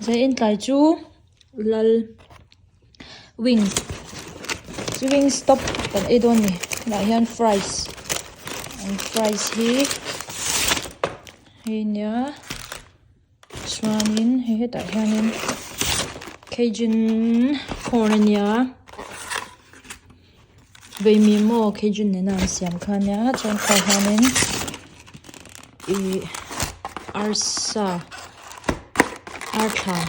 Zain tlai chu lal wings wings stop kan ei dawn a ni tunah hian fries an fries hi hei nia chuanin hei hetah hianin cajun corn a nia veimi maw cajun nena an siam kha a nia chuan tah hianin ihh arsa arthla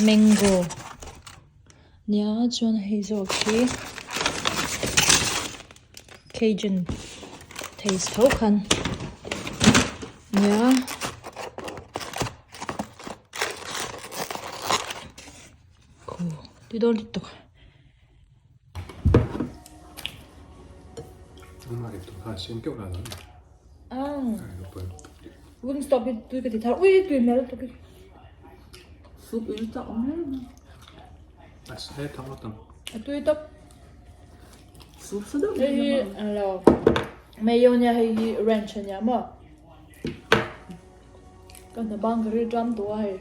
mango nia chuan hei zawk hi cajun taste tho khan nia. Ti dawn lutuk. Wing stop hi tui ka ti thar ui tui hmel lutuk hi. Soup in chak awm hle mai. A tui tawp. Soup sa deuh Hei hi an lo mayo nia hei hi ranch ania maw. Ka hna bang ka ril ṭam tawh a hei.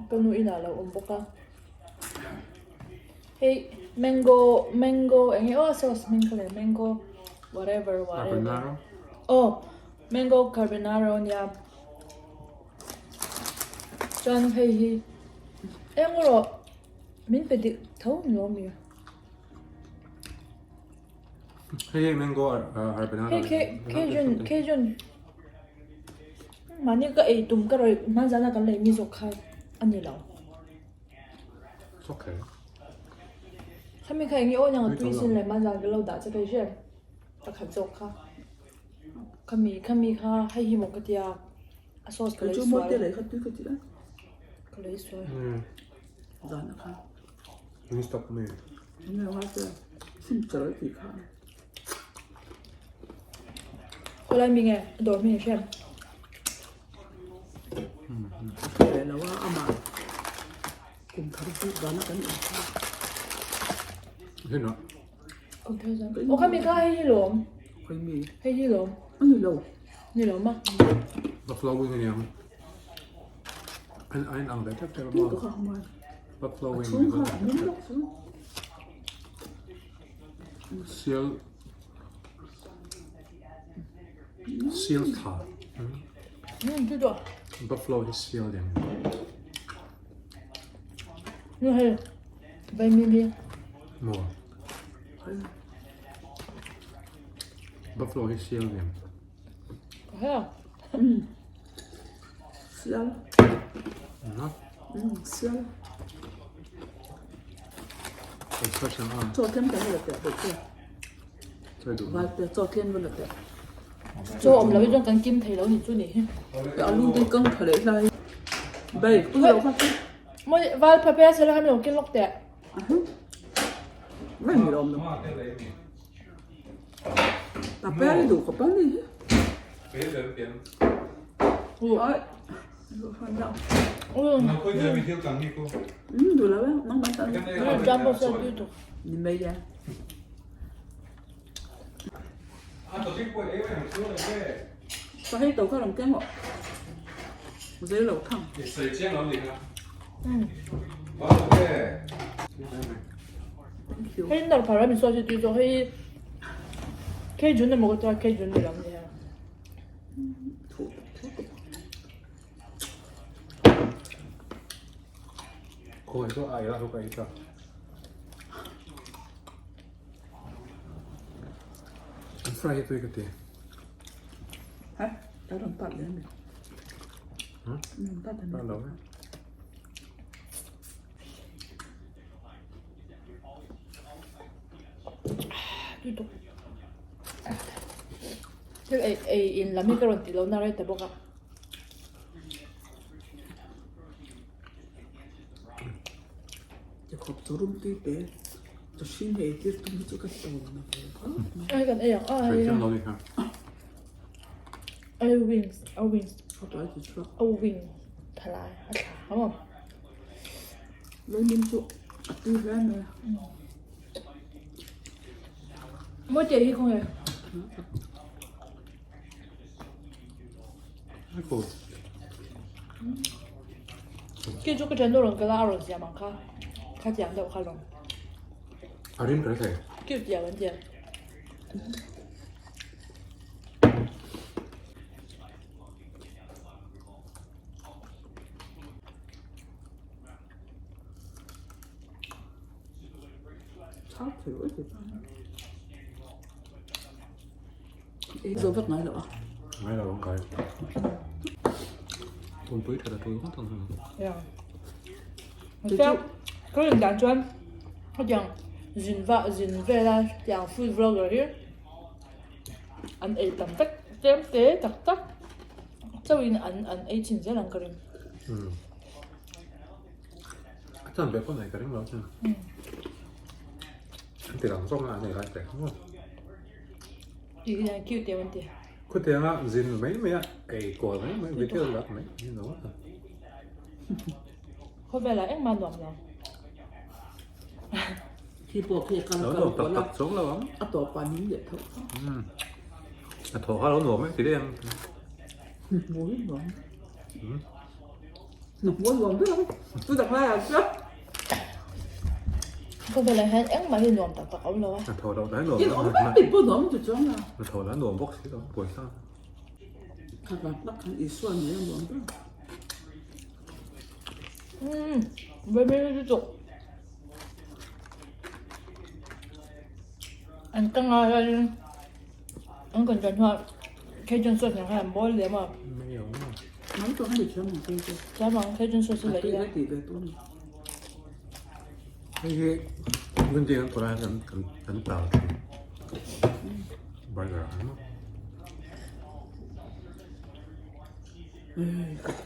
Ka nu inah lo awm bawk a hei mango mango eng nge aw sauce hming kha le mango whatever whatever aw mango carbonara ania chuan hei hi eng erawh min pe dik tho ni lo ami Hei mango carbonara hei cajun cajun. Mahni ka ei tum ka rawih hman zana kan lei mi zawk kha a ni lo. Okay. Khami kha eng nge aw niang a tui sin le hman zan ka lo dah che ka hria pakhat zawk kha. Khami khami kha hei hi maw ka tia a sauce ka lei sual. Ka lei sual. Zan kha. Ni stop me. Nge wa te sim char ti kha. Khawlai mi nge a dawr hming a hriat? Leh lo a amah kum thar bik vana kan in kha. Hei na. Kum thar zan. Aw kha mi kha hei hi lawm. Khoi mi. Hei hi lawm. Ani lo. Ni lo ma. Buffalo wing aniang. An an ang ve tep tep ma. Buffalo wing. Chung kha min lok chu. Sial sial tha buffalo hi sial deng Nu hei vai mi bi maw buffalo hi sial deng ha sial sial Chaw awm lo hi chuan kan kim thei lo ni chu ni hi. Mawi val pha pia sela khan lo kin lawk teh. Hei nar phar a min sawi chu tui zawk hei Cajun emaw ka tia Cajun ni lo nia. Khawi chu ai la ka ei ta. An fry hi tui ka ti. Ha? Ta ron pat le mi. Hmm? Pat Pat lo. Tui tuk. Thil ei ei in lam hi ka rawn tih loh na rei ta bawk a. Ai kan ei ang a hei ai wings a wings a wing thalai a thla a maw. Mawi teh hi khawnge. Khi chu ka thiannu rawn kal a, a rawn siam ang kha. Khatiang deuh kha lawm. A rim ka hre thei. Cute tiang an tia. Chhang thei rawih thei ta. Ei zo vek ngai lo a. Ngai lo ang kai. Tunpui that a tul ngawt ang. Yeah. Chuan ka rin dan chuan hetiang zin va zin vela tiang food vlogger hi an ei tam vek tlem te tak tak chauhin an an ei chin zel ang ka ring. A chan ve pawh nei ka ring lo chuan. An ti lang zawk na an ei lai ve ngawt. Ti hian cute em an ti. Khutianga zin mai mai a ei kual mai mai video lak mai ni lo a. Khawvelah engmah nuam lo. Khi pawh khi kal Lo kal nuam tak kual a. tak chuang lo ang. A tawp ah ning leh tho. A thaw kha lo nuam e ti daih ang. Hmuh hi nuam. Hmuh nuam ber ang. Chu tak lai ah chuan. Khawvelah hian engmah hi nuam tak tak a awm lo a. A thaw loh lai nuam. In awm vek tih pawh nuam chu chuang a. A thaw lai nuam bawk si lo pawisa. Kha van tak khan Isua nei a nuam ber. Umm baby hi chu an ka ngai hianin an kan tan hnuah Cajun sauce nen khan an bawl lem a. Mai tawh hei thiam ang chu. Thiam ang Cajun sauce hi lei ila. Hei hi Wendy an kawrah hian kan kan tal thin. Burger ang.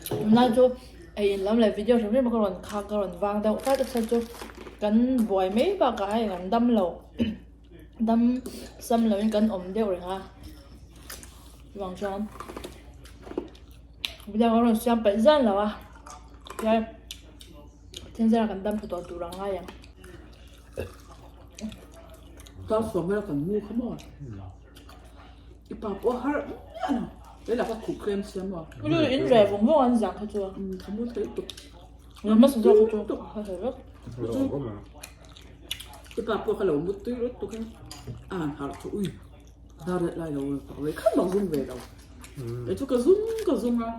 Tunlai chu ei in lam leh video hrim hrim a ka rawn khak ka rawn vang deuh tlat a chhan chu kan buai mai bakah hei kan dam lo dam sam loin kan awm deuh reng a chuvang chuan video ka rawn siam peih zan lo a tichuan thil zara kan dam tha tawh tur ang ngai ang. Tar suam vel kan mu kha maw? I pa pawh har miah lo. Kei lah ka khuh tlem sia maw? Lu in reh vawng vawng an zang kha chu. Ka mu thei tuk. Lu hmasa zawk kha chu ka thei vek. I pa pawh ka lo mu tui rawt tuk a. A han harh chu ui dar leh lai lo ka awih kha bang zum ve lo. Kei chu ka zum ka zum a.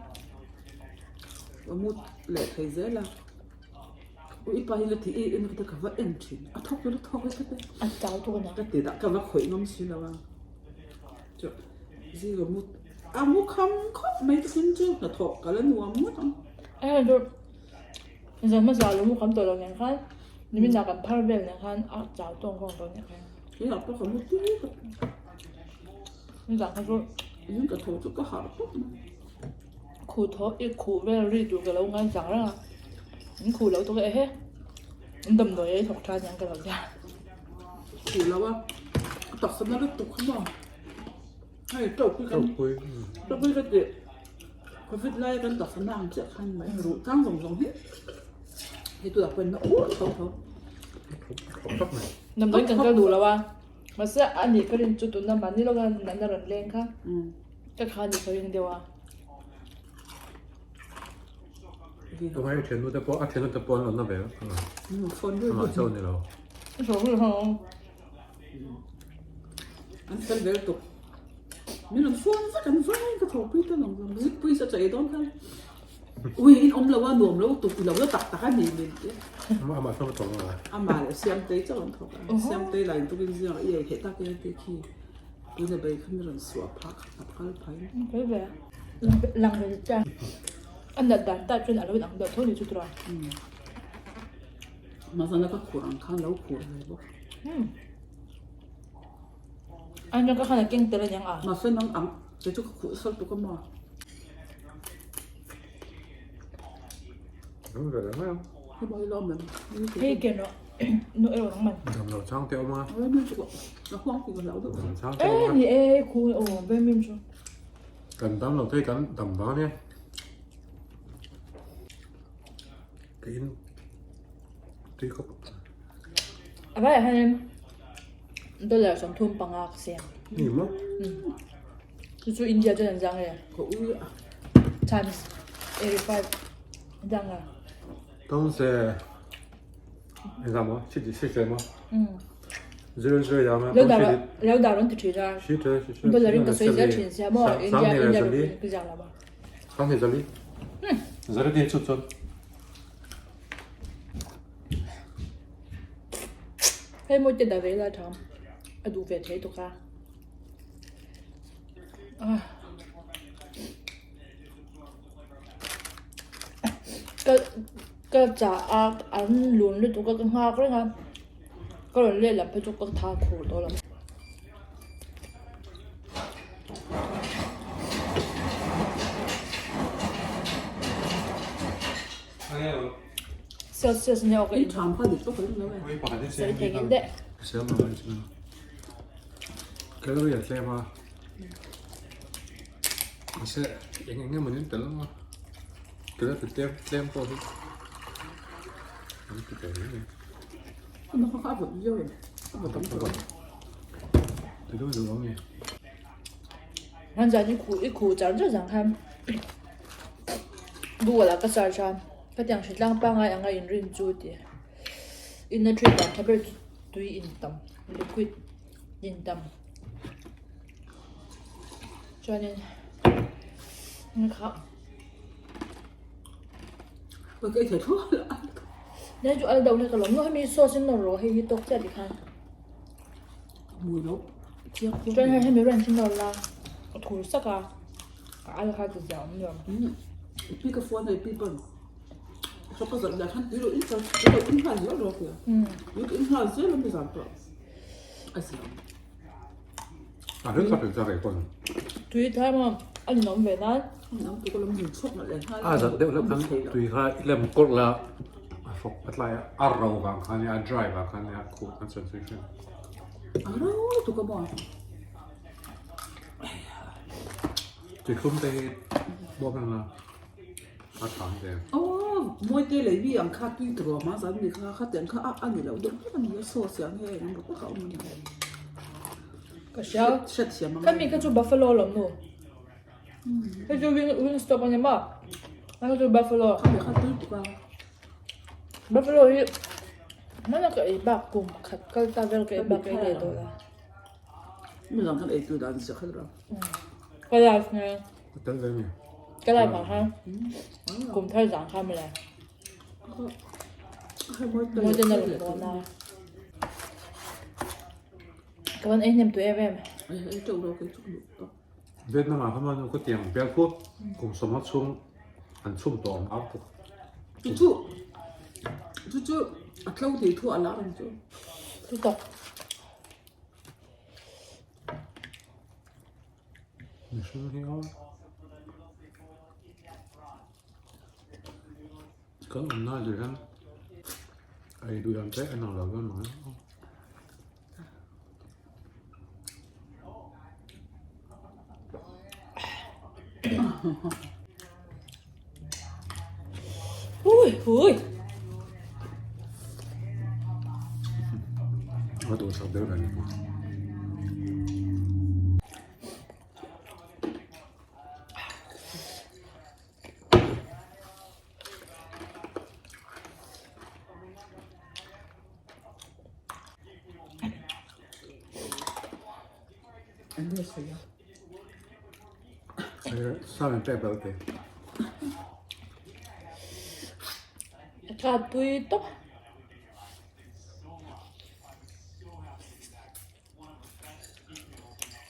Ka mu leh thei zel a. Ui i pa hi la ti i en ka va en thin. A thawk la thawk la ka ti. A chau tuk a nia. Ka ti dah ka va khawih ngam si lo a. Chu zing a mu a mu kham khawp mai te khin chu hnathawk ka la nuam ngawt ang. A hei chu zan hmasa lo mu kham tawh lo nen khan nimin ah kan phar vel nen khan a chau tawng khawng tawh nia khan. Tunah pawh ka mu tui ka Nizan kha chu zing ka tho chu ka harh khawp mai. Khuh thaw i khuh vel ri tur ka lo ngai chang reng a, in khuh lo tuk e he, in damdawi ei thawk tha aniang ka lo tia. Khuh lo a, a taksa na lutuk kha maw, hei tawkpui kan tawkpui ka tih covid laia kan taksa na ang chiah khan mai ruh tlang zawng zawng hi hei tunah pawh in na ur tho tho. Damdawiin kan kal duh lo a, mahse a nih ka rin chu tuna mahni lawka natna rawn leng kha. Ka kha ni ka ring deuh a. Tungai a thiannu te pawh a thiannu te pawh an rawn na ve a. Amah chauh ni lo. An fel vel tuk. Min rawn phone vek an vai ka tho pui ta lo. Zikpui sa chaih dawn khan. Ui in awm lo a nuam lo tuk lo la tak tak a ni min ti. Amah chuan ka thawk a. Amah leh Siamtei chauh an thawk a. Siamtei lah in tukin ziak i ei theih tak e ti khi. Tuna bei kha mi rawn suah phah kha tap kal phai. Kei ve lang ve cha. A nat dan ta chuan a lo in ang deuh tho ni chu tura. Mazana ka khur ang khan lo khur ve bawk. An ka khan a keng tel aniang a. Mahse nang ang kei chu ka khuh sal tuk a maw. Nang ve reng ang. Hei mawi lawm em. Hei ken rawh. Nu erawh nang man. Dam lo chang te awm a. Dam chang te awm a. Ni e khu aw ve min chu. Kan dam lo thei kan dam vang ania. Ka in tui khawp. A vai ah hianin dollar 35 ka siam. Ni maw? Chu chu India chuan an zang e. Ka ui a. Times 85. Danga. 当时，你看么？七几七岁么？嗯。zero zero ya ma. Lo da lo da ron ti thi da. Shi te shi shi. Dollar ka soi zel thin sia mo India India rupee ka zang la ba. Sang ni zali. Zali ti chu chun. Hei mo te da ve la tham. A du ve thei to ka. Ah. Ka ka cha a an lun lutuk a ka nghak reng a. Ka rawn leh lam phei chu ka tha khur tawh lo. Celsius nia ka in sawi thei ngei daih. Calorie a tlem a, mahse eng eng emaw nen tel ang a, calorie tlem tlem pawh hi an ti ve mai mai. Ti deuh deuh ang e. Hman zan i khuh i khuh char char zang khan Google ah ka search a, ka tiang hritlang pangngai anga inrin chu ti. Inna treat dan tha ber chu tui intam liquid intam chuanin kha Nai chu al do hle ka lawm lo hemi sauce in nawr rawh hei hi tawk chiah tikhan chuan hei hemi ranch in nawr la a thur sak a a al kha chi zia awm nuam. Tui thai maw a ninawm ve nan. A zat deuh hlauh khan tui kha i lem kawrh la a fawk a tlai a a ro vang khan a dry vang khan a khuh khan chuan chu hriat. Tui thlum te hi bawm reng a a tha ang ve. Aw mawite lei mi ang kha tui tawh hma zan ni kha khatiang kha a ni lo deuh vek a ni a sauce ang nge eng emaw tak a awm a ni. Ka hria khami kha chu buffalo lawm nu hei chu wing wing stop a ni maw hei chu buffalo buffalo hi hmana ka ei bak kum khat kal ta vel ka ei bak ka ei leh tawh lo. Ka life nge ka life ah khan kum thar zang kha mawle mawi ten a rawn dawn a ka van ei hnem tawh em em. Vietnam ah khan manu khawtiang bial khu kum sawmnga chhung an chhum tawh ang au tuk. Chu chu chu chu a tlo thei thu a lar ang chu. Chu tak. Mihring hi aw kan awmna ah hian ei duh dan te an ang lo vel mang e. Hui hui. A duhsak deuh reng a. Ka tui tawp.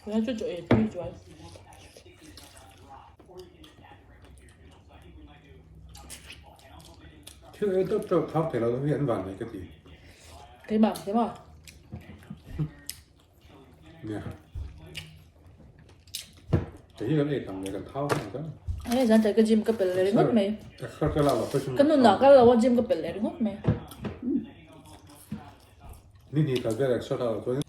Tunah chu chaw ei tui chuan. Thil ei tawp tawp thak thei lo hi an van nei ka ti. Keimah keimah. Nia. Te hi kan ei tam leh kan thau ang kan. Ai zan tlai ka gym ka pel leh ringawt mai. Extra ka la lo pawh Ka nunah ka lo a gym ka pel leh ringawt mai. Ni hnih kal vel extra ka la lo chuan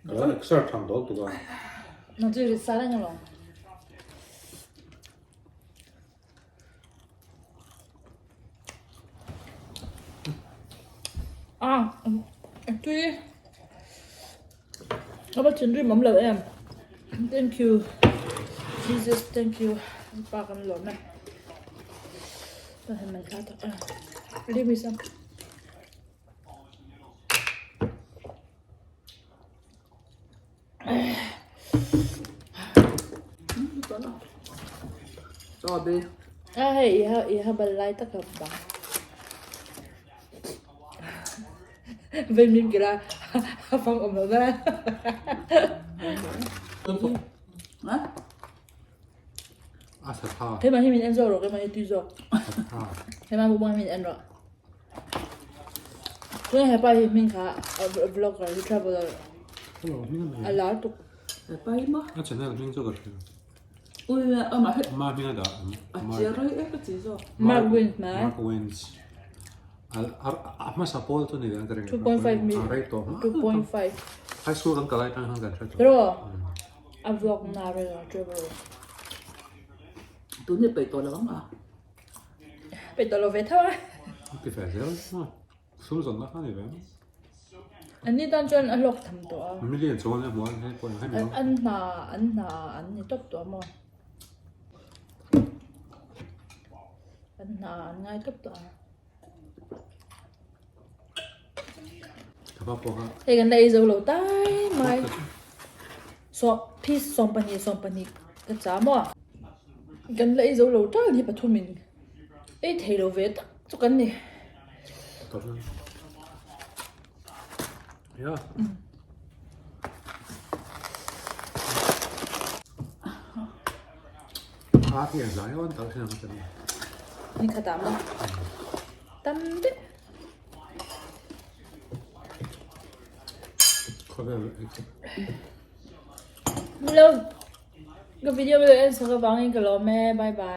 ka lo extra thang dawl tuk a. Nang chu i sa reng alawm. Ah, tui. A va thinrim awm lo em. Thank you. Jesus, thank you. Pa kan lawm e. Leave me some. A hei i ha i ha bal lai tak a bang. Vei min kira a fang awm lo na. A sa tha. Keimah hi min en zawk rawh keimah hi tui zawk. Keimah mukbang hi min en rawh. Tuna hepa hi hming kha vlogger hi traveler a lar tuk. Hepa hi maw? A channel hming chu ka hria. Ui amah hi. Ama hming a dah. A chiar rei e ka ti zawk. Mark Wins mai. Mark Wins. A hmasa pawl chu ni ve ang ka ring. 2.5 mil. A rei tawh. 2.5. High school kan kalai tang khan kan hre tawh. Pero a vlog na rei lo travel. Tun hi peih tawh lo ang a. Peih tawh lo ve tho a. Ti fe zel a. Sum zawn na kha ni ve. An ni tan chuan a hlawk tham tawh a. Million chuan a hmuh an hei pawh hemi. An hna an hna an ni tawp tawh a maw. An hna an ngai tawp tawh a. Hei kan la ei zo lo tai mai. Sawm piece 12 12 ka cha maw. Kan la ei zo lo tal hi pathumin ei thei lo ve tak chu kan ni. Ni khat ah maw tam deuh. Hello ka video en sak avangin ka lawm e bye bye.